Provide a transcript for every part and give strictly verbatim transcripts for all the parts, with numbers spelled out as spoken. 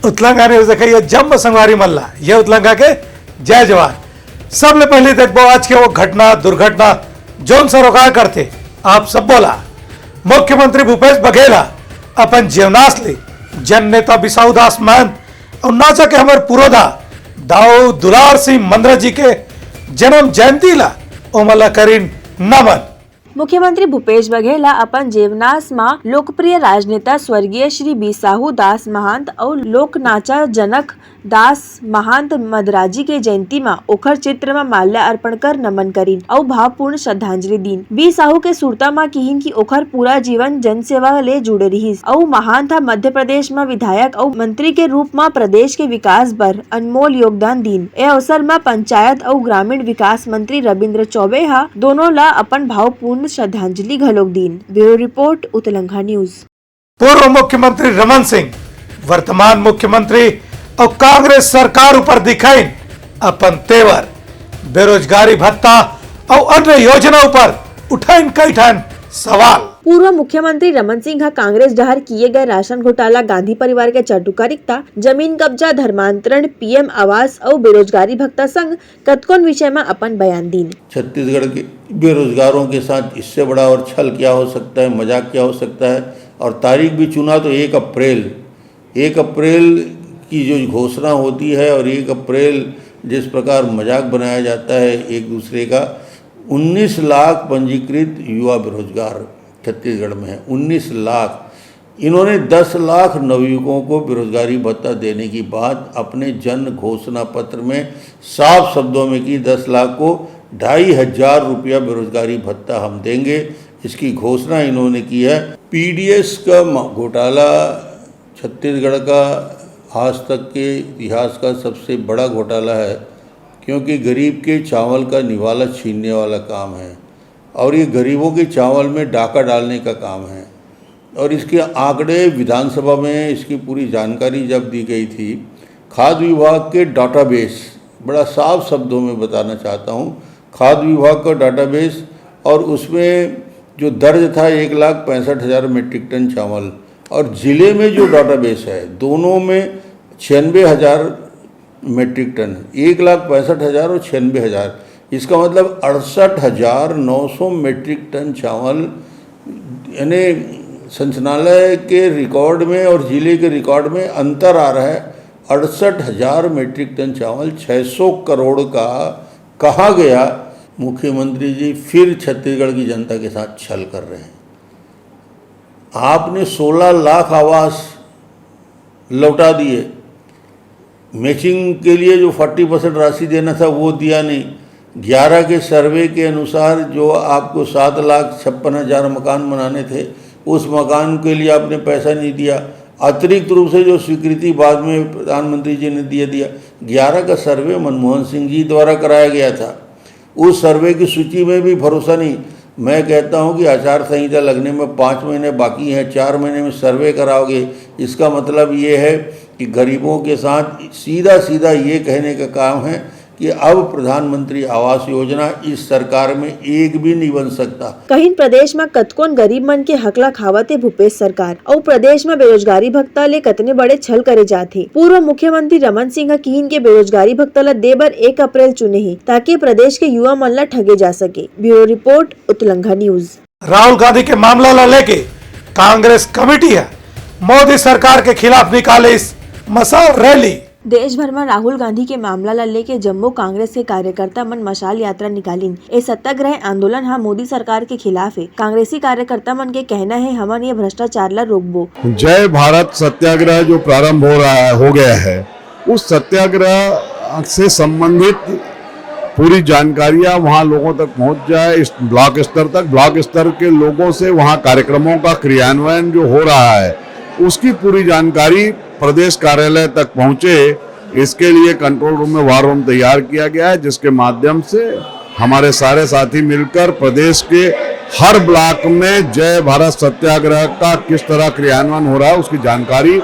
उतलंगा news देखइया जम्मो संगवारी मन ला, ये उतलंगा के जय जोहार। सबले पहले देखबो आज के वो घटना, दुर्घटना, जौन सरोकार करथे, आप सब बोला। मुख्यमंत्री भूपेश बघेल ह अपन जीवनाश ले जन नेता बिसाहू दास महंत अउ नाचा के हमर पुरोधा दाऊ दुलार सिंह मंदरा जी के जन्म जयंती ला ओमन ला करिन नमन। मुख्यमंत्री भूपेश बघेल ह अपन जीवनाश म लोकप्रिय राजनेता स्वर्गीय श्री बिसाहू दास महंत अउ लोक नाचा जनक दास महंत मंदरा जी के जयंती म ओखर चित्र म माल्यार्पण कर नमन करिन अउ भावपूर्ण श्रद्धांजलि दीन। बिसाहू के सुरता म किहिन कि ओखर पूरा जीवन जनसेवा ले जुड़े रिहिस अउ महंत ह मध्य प्रदेश म विधायक अउ मंत्री के रूप म प्रदेश के विकास बर अनमोल योगदान दीन। ए अवसर म पंचायत अउ ग्रामीण विकास मंत्री रविंद्र चौबे ह दोनों ला अपन भावपूर्ण श्रद्धांजलि घलोक दीन। Bureau report, Utlangha news. पूर्व मुख्यमंत्री रमन सिंह, वर्तमान मुख्यमंत्री अउ कांग्रेस सरकार ऊपर दिखाइन अपन तेवर, बेरोजगारी भत्ता अउ अन्य योजना ऊपर उठाइन कई ठन सवाल। पूर्व मुख्यमंत्री रमन सिंह ह कांग्रेस डहार किए गए राशन घोटाला, गांधी परिवार के चाटुकारिकता, जमीन कब्जा, धर्मांतरण, पीएम आवास अउ बेरोजगारी भत्ता संग कतकोन विषय म अपन बयान दीन। छत्तीसगढ़ के बेरोजगारों के साथ इससे बड़ा और छल क्या हो सकता है, मजाक क्या हो सकता है। और तारीख भी चुना तो एक अप्रैल, एक अप्रैल की जो घोषणा होती है और एक अप्रैल जिस प्रकार मजाक बनाया जाता है एक दूसरे का। उन्नीस लाख पंजीकृत युवा बेरोजगार छत्तीसगढ़ में है, उन्नीस लाख। इन्होंने दस लाख नवयुवकों को बेरोजगारी भत्ता देने की बात अपने जन घोषणा पत्र में साफ शब्दों में की। दस लाख को ढाई हजार रुपया बेरोजगारी भत्ता हम देंगे, इसकी घोषणा इन्होंने की है। पीडीएस का म-, घोटाला छत्तीसगढ़ का आज तक के इतिहास का सबसे बड़ा घोटाला है, क्योंकि गरीब के चावल का निवाला छीनने वाला काम है और ये गरीबों के चावल में डाका डालने का काम है। और इसके आंकड़े विधानसभा में इसकी पूरी जानकारी जब दी गई थी, खाद्य विभाग के डेटाबेस, बड़ा साफ शब्दों में बताना चाहता हूँ, खाद्य विभाग का डेटाबेस और उसमें जो दर्ज था एक लाख पैंसठ हजार मीट्रिक टन चावल, और जिले में जो डेटाबेस है दोनों में छियानवे हजार मीट्रिक टन, एक लाख पैंसठ हजार और छियानवे हजार, इसका मतलब अड़सठ हजार नौ सौ मीट्रिक टन चावल, यानी संचालनालय के रिकॉर्ड में और जिले के रिकॉर्ड में अंतर आ रहा है। अड़सठ हजार मीट्रिक टन चावल, छह सौ करोड़ का कहाँ गया? मुख्यमंत्री जी फिर छत्तीसगढ़ की जनता के साथ छल कर रहे हैं। आपने सोलह लाख आवास लौटा दिए, मैचिंग के लिए जो फोर्टी परसेंट राशि देना था वो दिया नहीं। ग्यारह के सर्वे के अनुसार जो आपको सात लाख छप्पन हजार मकान बनाने थे, उस मकान के लिए आपने पैसा नहीं दिया। अतिरिक्त रूप से जो स्वीकृति बाद में प्रधानमंत्री जी ने दिया दिया, ग्यारह का सर्वे मनमोहन सिंह जी द्वारा कराया गया था। उस सर्वे की सूची में भी भरोसा नहीं। मैं कहता हूं कि आचार संहिता लगने में पाँच महीने बाकी हैं, चार महीने में सर्वे कराओगे, इसका मतलब ये है कि गरीबों के साथ सीधा सीधा ये कहने का काम है कि अब प्रधानमंत्री आवास योजना इस सरकार में एक भी नहीं बन सकता। कहिन प्रदेश म कतकोन गरीब मन के हक ला खावत हे भूपेश सरकार, अउ प्रदेश म बेरोजगारी भत्ता ले कतने बड़े छल करे जात हे। पूर्व मुख्यमंत्री रमन सिंह ह किहिन के बेरोजगारी भत्ता ला दे बर एक अप्रैल चुने हे, ताकि प्रदेश के युवा मन ला ठगे जा सके। Bureau report, Utlangha news. Rahul Gandhi के मामला ला लेके कांग्रेस कमेटी ह मोदी सरकार के खिलाफ निकालिस मशाल रैली। देश भर म राहुल गांधी के मामला ला लेके जम्मो कांग्रेस के कार्यकर्ता मन मशाल यात्रा निकालिन। ए सत्याग्रह आंदोलन ह मोदी सरकार के खिलाफ हे। कांग्रेसी कार्यकर्ता मन के कहना हे, हमन ये भ्रष्टाचार ला रोकबो। जय भारत सत्याग्रह जो प्रारंभ हो रहा है, हो गया है, उस सत्याग्रह से संबंधित पूरी जानकारियां वहां लोगों तक पहुंच जाए, इस ब्लॉक स्तर तक, ब्लॉक स्तर के लोगों से वहां कार्यक्रमों का क्रियान्वयन जो हो रहा है, उसकी पूरी जानकारी प्रदेश कार्यालय तक पहुंचे, इसके लिए कंट्रोल रूम में वॉर रूम तैयार किया गया है, जिसके माध्यम से हमारे सारे साथी मिलकर प्रदेश के हर ब्लॉक में जय भारत सत्याग्रह का किस तरह क्रियान्वयन हो रहा है, उसकी जानकारी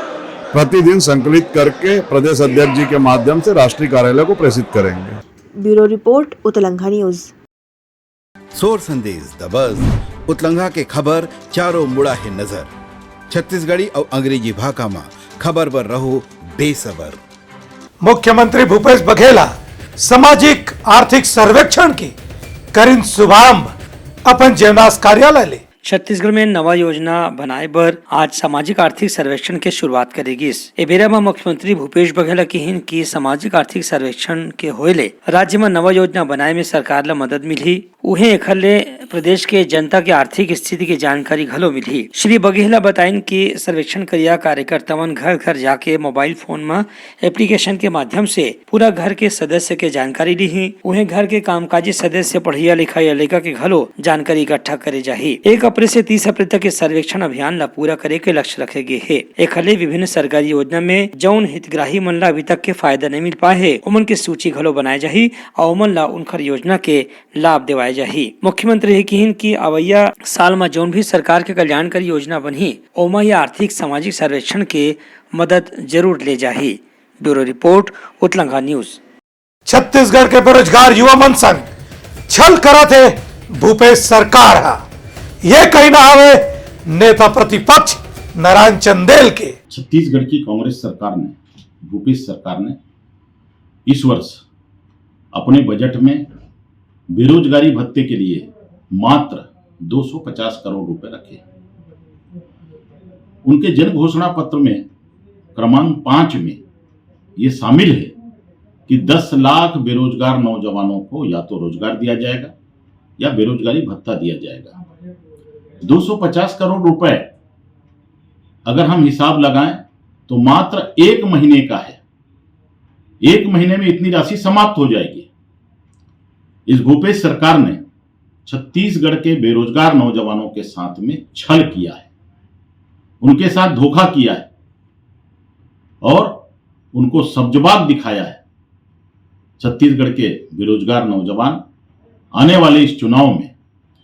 प्रतिदिन संकलित करके प्रदेश अध्यक्ष जी के माध्यम से राष्ट्रीय कार्यालय को प्रेषित करेंगे। Bureau report, Utlangha news. सोर संदेश दबस, उतलंघा के खबर चारों मुड़ा हे नजर। छत्तीसगढ़ी अउ अंग्रेजी भाखा म खबर बर रहो बेसबर। मुख्यमंत्री भूपेश बघेल ह सामाजिक आर्थिक सर्वेक्षण के करिन शुभारंभ अपन जेवनास कार्यालय ले। छत्तीसगढ़ में नवा योजना बनाए बर आज सामाजिक आर्थिक सर्वेक्षण के शुरुआत करे गिस। ए बेरा म मुख्यमंत्री भूपेश बघेल ह किहिन कि सामाजिक आर्थिक सर्वेक्षण के होए ले राज्य म नवा योजना बनाए में सरकार ल मदद मिलही। उहें, एखर ले प्रदेश के जनता के आर्थिक स्थिति के जानकारी घलो मिलही। श्री बघेल ह बताइन कि सर्वेक्षण करिया कार्यकर्ता मन घर-घर जाके मोबाइल फोन म एप्लीकेशन के माध्यम से पूरा घर के सदस्य के जानकारी लिही। उहें, घर के कामकाजी सदस्य, पढ़इया लिखइया लइका के घलो जानकारी इकट्ठा करे जाही। एक अप्रैल से तीस अप्रैल तक ये सर्वेक्षण अभियान ला पूरा करे के लक्ष्य रखे गे हे। एखर ले विभिन्न सरकारी योजना में जउन हितग्राही मन ला अभी तक के फायदा नइ मिल पाए हे, ओमन के सूची घलो बनाए जाही अउ ओमन ला उनखर योजना के लाभ देवाए जाही। मुख्यमंत्री ह किहिन कि अवइया साल म जउन भी सरकार के कल्याणकारी योजना बनही, ओमा ये आर्थिक सामाजिक सर्वेक्षण के मदद जरूर ले जाही। Bureau report, Utlangha news. Chhattisgarh के बेरोजगार युवा मन संग छल करत हे भूपेश सरकार ह, ये कहिना हवे नेता प्रतिपक्ष नारायण चंदेल के। छत्तीसगढ़ की कांग्रेस सरकार ने, भूपेश सरकार ने इस वर्ष अपने बजट में बेरोजगारी भत्ते के लिए मात्र दो सौ पचास करोड़ रुपए रखे। उनके जन घोषणा पत्र में क्रमांक पाँच में ये शामिल है कि दस लाख बेरोजगार नौजवानों को या तो रोजगार दिया जाएगा या बेरोजगारी भत्ता दिया जाएगा। दो सौ पचास करोड़ रुपए अगर हम हिसाब लगाएं तो मात्र एक महीने का है। एक महीने में इतनी राशि समाप्त हो जाएगी। इस भूपेश सरकार ने छत्तीसगढ़ के बेरोजगार नौजवानों के साथ में छल किया है, उनके साथ धोखा किया है और उनको सब्जबाग दिखाया है। छत्तीसगढ़ के बेरोजगार नौजवान आने वाले इस चुनाव में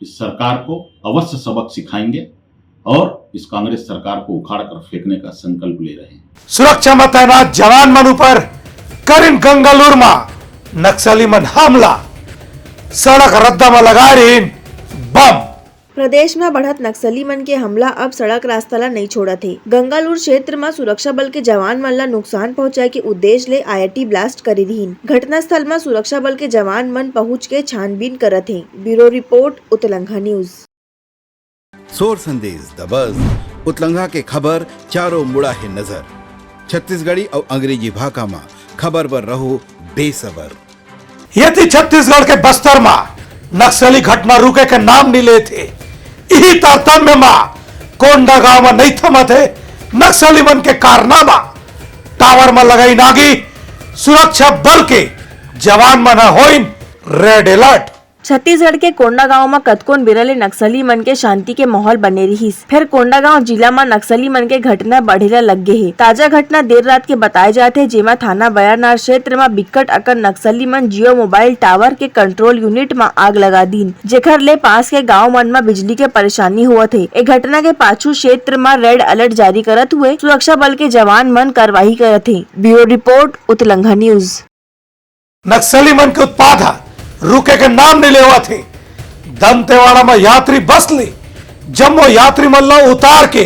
इस सरकार को अवश्य सबक सिखाएंगे और इस कांग्रेस सरकार को उखाड़ कर फेंकने का संकल्प ले रहे हैं। सुरक्षा म तैनात जवान मन ऊपर करिन गंगालूर म नक्सली मन हमला, सड़क रद्दा म लगाए रहिन बम। प्रदेश म बढ़त नक्सली मन के हमला अब सड़क रास्ता ल नइ छोड़त हे। गंगालूर क्षेत्र म सुरक्षा बल के जवान मन ल नुकसान पहुंचाए के उद्देश्य ले आईईडी ब्लास्ट करे रिहिन। घटनास्थल म सुरक्षा बल के जवान मन पहुंच के छानबीन करत हे। Bureau report, Utlangha news. सोर संदेश दबस, उतलंघा के खबर चारों मुड़ा हे नजर। छत्तीसगढ़ी अउ अंग्रेजी भाखा म खबर बर रहो बेसबर। यदि छत्तीसगढ़ के बस्तर म नक्सली घटना रुके के नाम नइ लेत हे, इही तारतम्य म कोंडागांव म नइ थमत हे नक्सली मन के कारनामा। टावर म लगाइन आगी, सुरक्षा बल के जवान मन ह होइन रेड अलर्ट। छत्तीसगढ़ के कोंडागांव म कतकोन बेरा ले नक्सली मन के शांति के माहौल बने रिहिस, फेर कोंडागांव जिला म नक्सली मन के घटना बढ़े ल लग गे हे। ताजा घटना देर रात के बताए जात हे, जेमा थाना बयारनार क्षेत्र म बिक्कट अकन नक्सली मन जियो मोबाइल टावर के कंट्रोल यूनिट म आग लगा दीन, जेखर ले पास के गांव मन म बिजली के परेशानी होवत हे। ए घटना के पाछू क्षेत्र म रेड अलर्ट जारी करत हुए सुरक्षा बल के जवान मन कार्रवाई करत हे। Bureau report, Utlangha news. नक्सली मन के उत्पात ह रुके के नाम नइ लेवत हे। दंतेवाड़ा म यात्री बस ले जम्मो यात्री मन ल उतार के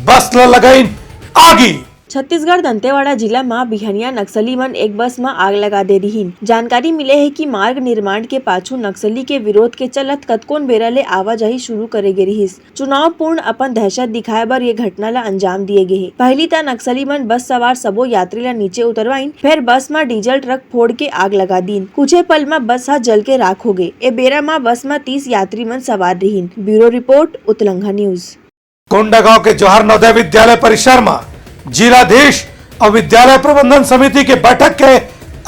बस ल लगाइन आगी। छत्तीसगढ़ दंतेवाड़ा जिला म बिहनिया नक्सली मन एक बस म आग लगा दे रिहिन। जानकारी मिले हे कि मार्ग निर्माण के पाछू नक्सली के विरोध के चलत कतकोन बेरा ले आवाजाही शुरू करे गे रिहिस। चुनाव पूर्ण अपन दहशत दिखाए बर ये घटना ल अंजाम दिए गे हे। पहिली त नक्सली मन बस सवार सबो यात्री ल नीचे उतरवाइन, फेर बस म डीजल ट्रक फोड़ के आग लगा दीन। कुछे पल म बस ह जल के राख हो गे। ए बेरा म बस म तीस यात्री मन सवार रिहिन। Bureau report, Utlangha news. Kondagaon के जवाहर नवोदय विद्यालय परिसर म जिलाधीश अउ विद्यालय प्रबंधन समिति के बैठक के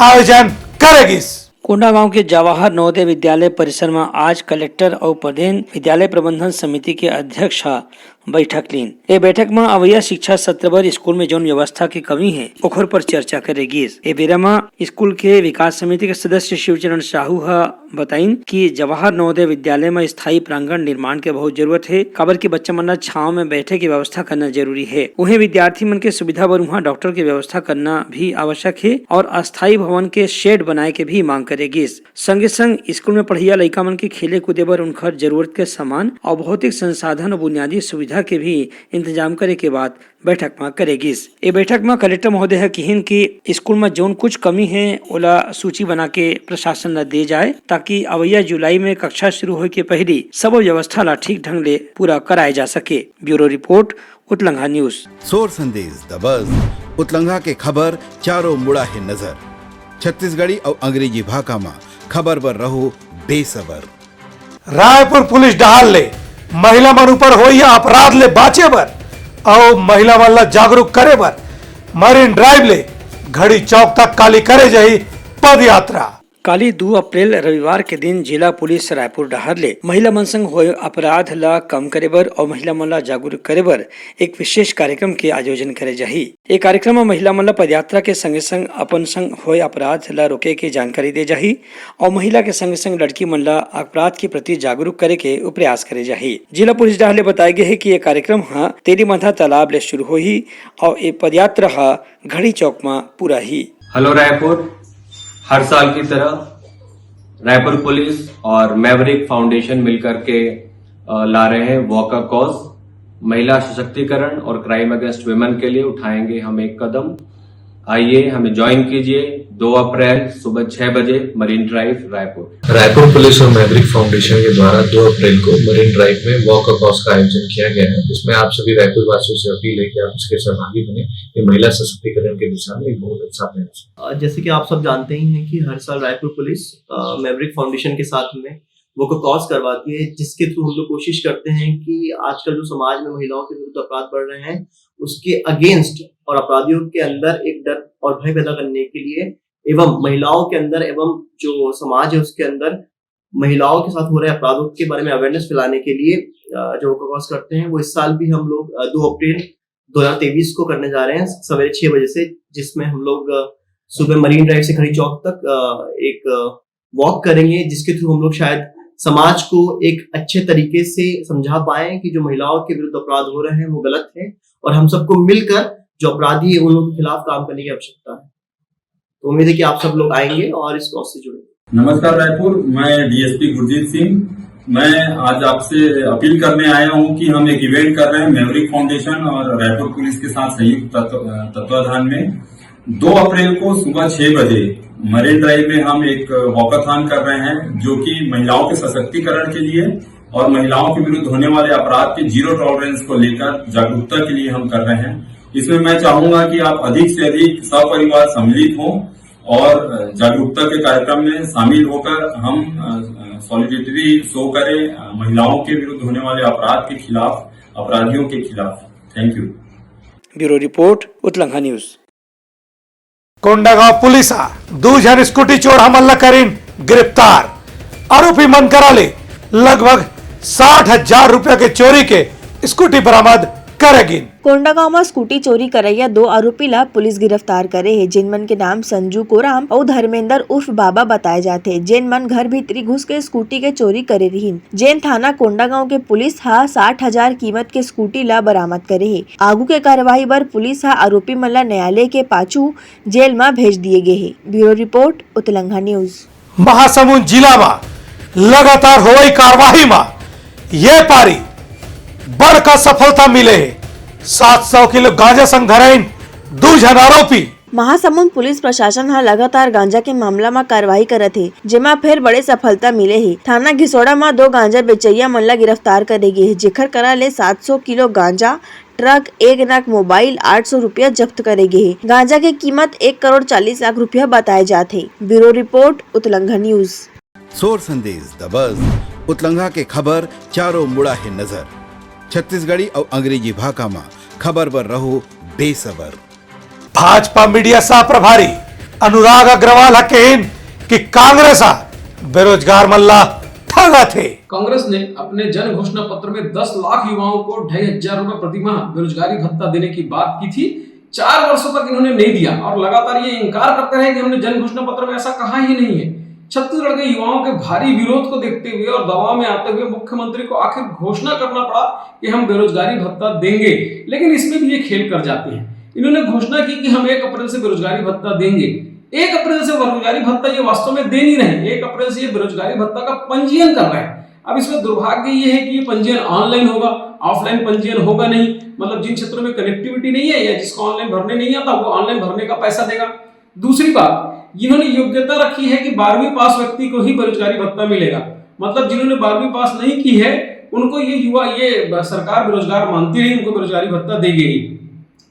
आयोजन करे गिस। कोंडागांव के जवाहर नवोदय विद्यालय परिसर म आज कलेक्टर अउ प्रदेश विद्यालय प्रबंधन समिति के अध्यक्ष ह बैठक लीन। ए बैठक म अवइया शिक्षा सत्र बर स्कूल में जौन व्यवस्था के कमी हे, ओखर पर चर्चा करे गिस। ए बेरा म स्कूल के विकास समिति के सदस्य शिवचरण साहू ह बताइन कि जवाहर नवोदय विद्यालय म स्थायी प्रांगण निर्माण के बहुत जरूरत हे, काबर कि बच्चा मन ल छांव में बैठे के व्यवस्था करना जरूरी हे। उहें, विद्यार्थी मन के सुविधा बर उहां डॉक्टर के व्यवस्था करना भी आवश्यक हे और अस्थायी भवन के शेड बनाए के भी मांग करे करे गिस। संगे संग स्कूल में पढ़इया लइका मन के खेले कूदे बर उनखर जरूरत के सामान अउ भौतिक संसाधन अउ बुनियादी सुविधा के भी इंतजाम करे के बात बैठक म करे गिस। ए बैठक म कलेक्टर महोदय ह किहिन कि स्कूल म जौन कुछ कमी हे, ओला सूची बना के प्रशासन ल दे जाए, ताकि अवइया जुलाई में कक्षा शुरू होए के पहिली सबो व्यवस्था ला ठीक ढंग ले पूरा कराए जा सके। Bureau report, Utlangha news. सोर संदेश दबस, उतलंघा के खबर चारों मुड़ा हे नजर। छत्तीसगढ़ी अउ अंग्रेजी भाखा म खबर बर रहो बेसबर। रायपुर पुलिस डहार ले महिला मन ऊपर होइया अपराध ले बाचे बर अउ महिला मन ला जागरूक करे बर मरीन ड्राइव ले घड़ी चौक तक काली करे जाही पदयात्रा। काली दू अप्रैल रविवार के दिन जिला पुलिस रायपुर डहार ले महिला मन संग होए अपराध ला कम करे बर अउ महिला मन ला जागरूक करे बर एक विशेष कार्यक्रम के आयोजन करे जाही। ए कार्यक्रम म महिला मन ला पदयात्रा के संगे संग अपन संग होए अपराध ला रोके के जानकारी दे जाही अउ महिला के संगे संग लड़की मन ला अपराध के प्रति जागरूक करे के प्रयास करे जाही। जिला पुलिस डहार ले बताए गे हे कि ये कार्यक्रम ह तेलीमांधा तालाब ले शुरू होही अउ ये पदयात्रा ह घड़ी चौक म पूरा ही। हेलो रायपुर, हर साल की तरह रायपुर पुलिस और मैवरिक फाउंडेशन मिलकर के, अ, ला रहे हैं वॉक अ कॉज। महिला सशक्तिकरण और क्राइम अगेंस्ट वुमेन के लिए उठाएंगे हम एक कदम। आइए, हमें ज्वाइन कीजिए। दो अप्रैल सुबह छह बजे, marine drive, Raipur. Raipur police और मैवरिक फाउंडेशन के द्वारा दो अप्रैल को मरीन ड्राइव में वॉक अ कॉज का आयोजन किया गया है, जिसमें आप सभी रायपुर वासियों से अपील है कि आप इसके सहभागी बने। ये महिला सशक्तिकरण की दिशा में एक बहुत अच्छा प्रयास है। अ, जैसे कि आप सब जानते ही हैं कि हर साल रायपुर पुलिस, अ, मैवरिक फाउंडेशन के साथ में वॉक अ कॉज करवाती है, जिसके थ्रू हम लोग कोशिश करते हैं कि आजकल जो समाज में महिलाओं के विरुद्ध अपराध बढ़ रहे हैं, उसके अगेंस्ट और अपराधियों के अंदर एक डर और भय पैदा करने के लिए एवं महिलाओं के अंदर एवं जो समाज है उसके अंदर महिलाओं के साथ हो रहे अपराधों के बारे में अवेयरनेस फैलाने के लिए, अ, जो वॉक अ कॉज करते हैं, वो इस साल भी हम लोग, अ, दो अप्रैल दो हज़ार तेईस को करने जा रहे हैं सवेरे छह बजे से, जिसमें हम लोग, अ, सुबह मरीन ड्राइव से घड़ी चौक तक, अ, एक, अ, वॉक करेंगे, जिसके थ्रू हम लोग शायद समाज को एक अच्छे तरीके से समझा पाएं कि जो महिलाओं के विरुद्ध अपराध हो रहे हैं वो गलत है और हम सबको मिलकर जो अपराधी है उन लोगों के खिलाफ काम करने की आवश्यकता है। तो उम्मीद है कि आप सब लोग आएंगे और इस कॉज से जुड़ेंगे। नमस्कार रायपुर, मैं डीएसपी गुरजीत सिंह। मैं आज आपसे अपील करने आया हूं कि हम एक इवेंट कर रहे हैं मैवरिक फाउंडेशन और रायपुर पुलिस के साथ संयुक्त तत्व-, तत्वाधान में। दो अप्रैल को सुबह छह बजे मरीन ड्राइव में हम एक वॉकाथॉन कर रहे हैं, जो कि महिलाओं के सशक्तिकरण के लिए और महिलाओं के विरुद्ध होने वाले अपराध के जीरो टॉलरेंस को लेकर जागरूकता के लिए हम कर रहे हैं। इसमें मैं चाहूंगा कि आप अधिक से अधिक सपरिवार सम्मिलित हों और जागरूकता के कार्यक्रम में शामिल होकर हम, अ, अ, सॉलिडेरिटी शो करें, अ, महिलाओं के विरुद्ध होने वाले अपराध के खिलाफ, अपराधियों के खिलाफ। Thank you. Bureau report, Utlangha news. Kondagaon police ह दू झन स्कूटी चोर हमन ला करिन गिरफ्तार। आरोपी मन करा ले लगभग साठ हजार रुपया के चोरी के स्कूटी बरामद करे गिन। कोंडागांव म स्कूटी चोरी करइया दो आरोपी ला पुलिस गिरफ्तार करे हे, जेन मन के नाम संजू कोराम अउ धर्मेंद्र उर्फ बाबा बताए जाथे, जेन मन घर भीतरी घुस के स्कूटी के चोरी करे रिहिन, जेन थाना कोंडागांव के पुलिस ह साठ हजार कीमत के स्कूटी ला बरामद करे हे। आगू के कार्यवाही बर पुलिस ह आरोपी मन ला न्यायालय के पाछू जेल म भेज दिए गे हे। Bureau report, Utlangha news. Mahasamund जिला म लगातार होवई कार्रवाई म ये पारी बड़का सफलता मिले हे। सात सौ किलो गांजा संग धराइन दू झन आरोपी। महासमुंद पुलिस प्रशासन ह लगातार गांजा के मामला म कार्रवाई करत हे, जेमा फेर बड़े सफलता मिले हे। थाना घिसोड़ा म दो गांजा बेचइया मन ला गिरफ्तार करे गे हे, जेखर करा ले सात सौ किलो गांजा, ट्रक, एक नग मोबाइल, आठ सौ रुपया जब्त करे गे हे। गांजा के कीमत एक करोड़ चालीस लाख रुपया बताए जात हे। Bureau report, Utlangha news. सोर संदेश दबस, उतलंघा के खबर चारों मुड़ा हे नजर। छत्तीसगढ़ी अउ अंग्रेजी भाखा म खबर बर रहो बेसबर। भाजपा मीडिया सह प्रभारी अनुराग अग्रवाल ह कहिन कि कांग्रेस ह बेरोजगार मन ला ठगत हे। कांग्रेस ने अपने जन घोषणा पत्र में दस लाख युवाओं को ढाई हजार रुपए प्रति माह बेरोजगारी भत्ता देने की बात की थी। चार वर्षों तक इन्होंने नहीं दिया और लगातार ये इनकार करते रहे कि हमने जन घोषणा पत्र में ऐसा कहा ही नहीं है। छत्तीसगढ़ के युवाओं के भारी विरोध को देखते हुए और दबाव में आते हुए मुख्यमंत्री को आखिर घोषणा करना पड़ा कि हम बेरोजगारी भत्ता देंगे, लेकिन इसमें भी ये खेल कर जाते हैं। इन्होंने घोषणा की कि हम एक अप्रैल से बेरोजगारी भत्ता देंगे, एक अप्रैल से बेरोजगारी भत्ता ये वास्तव में दे नहीं रहे, एक अप्रैल से ये बेरोजगारी भत्ता का पंजीयन कर रहे हैं। अब इसमें दुर्भाग्य ये है कि ये पंजीयन ऑनलाइन होगा, ऑफलाइन पंजीयन होगा नहीं। मतलब, जिन क्षेत्रों में कनेक्टिविटी नहीं है या जिसको ऑनलाइन भरने नहीं आता, वो ऑनलाइन भरने का पैसा देगा। दूसरी बात, इन्होंने योग्यता रखी है कि बारहवीं पास व्यक्ति को ही बेरोजगारी भत्ता मिलेगा। मतलब, जिन्होंने बारहवीं पास नहीं की है, उनको ये युवा, ये सरकार बेरोजगार मानती रही, उनको बेरोजगारी भत्ता देगी नहीं।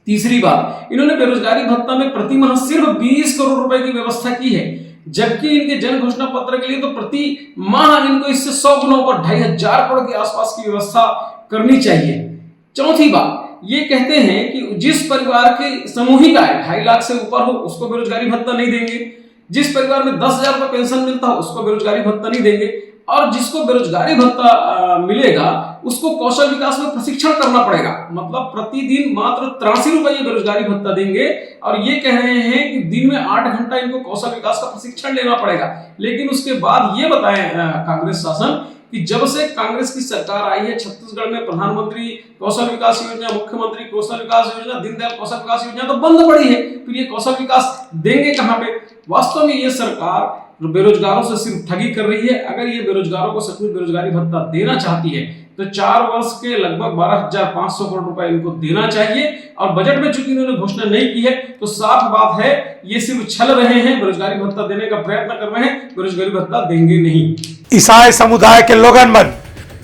तीसरी बात, इन्होंने बेरोजगारी भत्ता में प्रति माह सिर्फ बीस करोड़ रुपए की व्यवस्था की है, जबकि इनके जन घोषणा पत्र के लिए तो प्रति माह इनको इससे सौ गुना ऊपर, ढाई हजार करोड़ के आसपास की व्यवस्था करनी चाहिए। चौथी बात, ये कहते हैं कि जिस परिवार की सामूहिक आय ढाई लाख से ऊपर हो, उसको बेरोजगारी भत्ता नहीं देंगे। जिस परिवार में दस हजार रुपये पेंशन मिलता हो, उसको बेरोजगारी भत्ता नहीं देंगे। और जिसको बेरोजगारी भत्ता, अ, मिलेगा, उसको कौशल विकास में प्रशिक्षण करना पड़ेगा। मतलब, प्रतिदिन मात्र तिरासी रुपये ये बेरोजगारी भत्ता देंगे। और ये कह रहे हैं कि दिन में आठ घंटा इनको कौशल विकास का प्रशिक्षण लेना पड़ेगा। लेकिन उसके बाद ये बताएं, अ, कांग्रेस शासन, कि जब से कांग्रेस की सरकार आई है, छत्तीसगढ़ में प्रधानमंत्री कौशल विकास योजना, मुख्यमंत्री कौशल विकास योजना, दीनदयाल कौशल विकास योजना तो बंद पड़ी है, फिर ये कौशल विकास देंगे कहाँ पे? वास्तव में ये सरकार बेरोजगारों से सिर्फ ठगी कर रही है। अगर ये बेरोजगारों को सचमुच बेरोजगारी भत्ता देना चाहती है, तो चार वर्ष के लगभग बारह हजार पाँच सौ करोड़ रुपए इनको देना चाहिए। और बजट में चूंकि इन्होंने घोषणा नहीं की है, तो साफ बात है, ये सिर्फ छल रहे हैं, बेरोजगारी भत्ता देने का प्रयत्न कर रहे हैं, बेरोजगारी भत्ता देंगे नहीं। ईसाई समुदाय के लोगन मन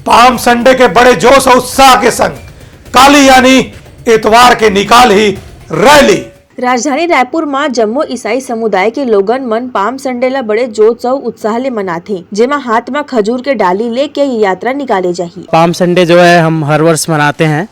पाम संडे के बड़े जोश और उत्साह के संग काली यानी इतवार के निकाल ही रैली। राजधानी रायपुर म जम्मो ईसाई समुदाय के लोगन मन पाम संडे ल बड़े जोश अउ उत्साह ले मनाथे, जेमा हाथ म खजूर के डाली लेके ये यात्रा निकाले जाही। पाम संडे जो है, हम हर वर्ष मनाते हैं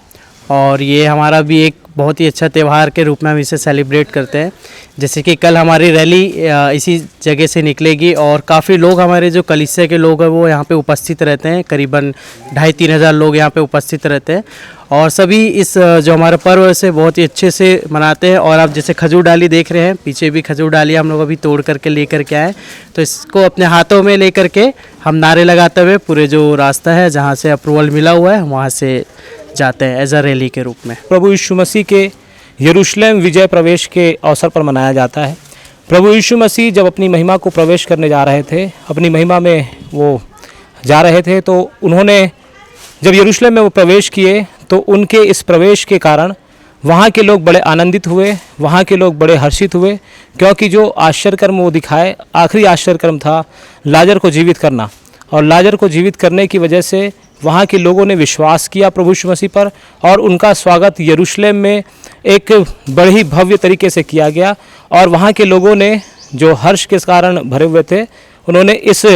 और ये हमारा भी एक बहुत ही अच्छा त्यौहार के रूप में हम इसे सेलिब्रेट करते हैं। जैसे कि कल हमारी रैली, अ, इसी जगह से निकलेगी और काफ़ी लोग, हमारे जो कलीसिया के लोग हैं, वो यहाँ पे उपस्थित रहते हैं। करीबन ढाई तीन हज़ार लोग यहाँ पे उपस्थित रहते हैं और सभी इस, अ, जो हमारा पर्व है, इसे बहुत ही अच्छे से मनाते हैं। और आप जैसे खजूर डाली देख रहे हैं, पीछे भी खजूर डाली हम लोग अभी तोड़ करके लेकर के आए, तो इसको अपने हाथों में लेकर के हम नारे लगाते हुए पूरे जो रास्ता है, जहाँ से अप्रूवल मिला हुआ है, वहाँ से जाते हैं एज अ रैली के रूप में। प्रभु यीशु मसीह के यरूशलेम विजय प्रवेश के अवसर पर मनाया जाता है। प्रभु यीशु मसीह जब अपनी महिमा को प्रवेश करने जा रहे थे, अपनी महिमा में वो जा रहे थे, तो उन्होंने, जब यरूशलेम में वो प्रवेश किए, तो उनके इस प्रवेश के कारण वहाँ के लोग बड़े आनंदित हुए, वहाँ के लोग बड़े हर्षित हुए, क्योंकि जो आश्चर्यकर्म वो दिखाए, आखिरी आश्चर्यकर्म था लाजर को जीवित करना। और लाजर को जीवित करने की वजह से वहाँ के लोगों ने विश्वास किया प्रभु यीशु मसीह पर और उनका स्वागत यरूशलेम में एक बड़े ही भव्य तरीके से किया गया। और वहाँ के लोगों ने, जो हर्ष के कारण भरे हुए थे, उन्होंने इस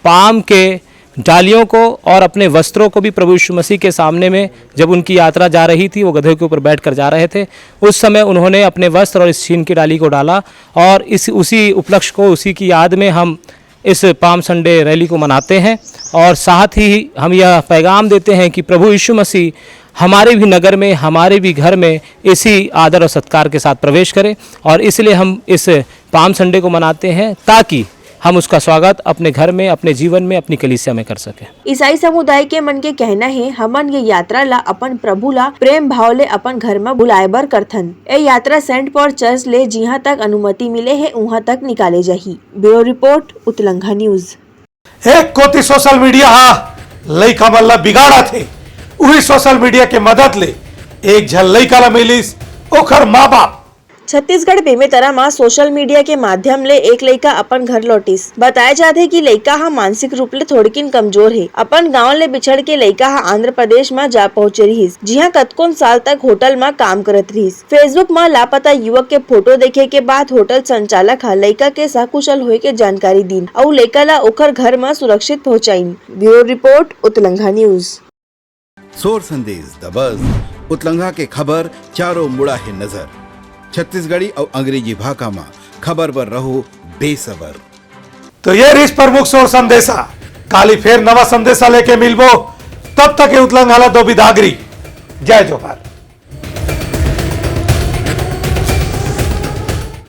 पाम के डालियों को और अपने वस्त्रों को भी प्रभु यीशु मसीह के सामने में, जब उनकी यात्रा जा रही थी, वो गधे के ऊपर बैठ कर जा रहे थे, उस समय उन्होंने अपने वस्त्र और इस छीन की डाली को डाला। और इस, उसी उपलक्ष्य को, उसी की याद में हम इस पाम संडे रैली को मनाते हैं। और साथ ही हम यह पैगाम देते हैं कि प्रभु यीशु मसीह हमारे भी नगर में, हमारे भी घर में इसी आदर और सत्कार के साथ प्रवेश करें। और इसलिए हम इस पाम संडे को मनाते हैं, ताकि हम उसका स्वागत अपने घर में, अपने जीवन में, अपनी कलीसिया में कर सकें। ईसाई समुदाय के मन के कहना हे, हमन ये यात्रा ला अपन प्रभु ला प्रेम भाव ले अपन घर म बुलाए बर करथन। ए यात्रा सेंट पॉल चर्च ले जिहां तक अनुमति मिले हे, उहां तक निकाले जाही। Bureau report, Utlangha news. एक कोति सोशल मीडिया हा लइका मन ला बिगाड़त हे, उही सोशल मीडिया के मदद ले एक झन लइका ला मिलिस ओखर माँ बाप। छत्तीसगढ़ बेमेतरा म सोशल मीडिया के माध्यम ले एक लइका अपन घर लौटिस। बताय जाथे कि लइका ह मानसिक रूप ले थोड़किन कमजोर हे। अपन गांव ले बिछड़ के लइका ह आंध्र प्रदेश म जा पहुंचे रिहिस, जिहां कतकोन साल तक होटल म काम करत रिहिस। Facebook म लापता युवक के फोटो देखे के बाद होटल संचालक ह लइका के सकुशल होए के जानकारी दीन अउ लइका ल ओखर घर म सुरक्षित पहुंचाइन। Bureau report, Utlangha news. सोर संदेश दबस, उतलंघा के खबर चारों मुड़ा हे नजर। छत्तीसगढ़ी अउ अंग्रेजी भाखा म खबर बर रहो बेसबर। तो ये रिहिस प्रमुख सोर संदेशा। काली फेर नवा संदेशा लेके मिलबो, तब तक ये उतलंघा ला दो बिदागरी। जय जोहार।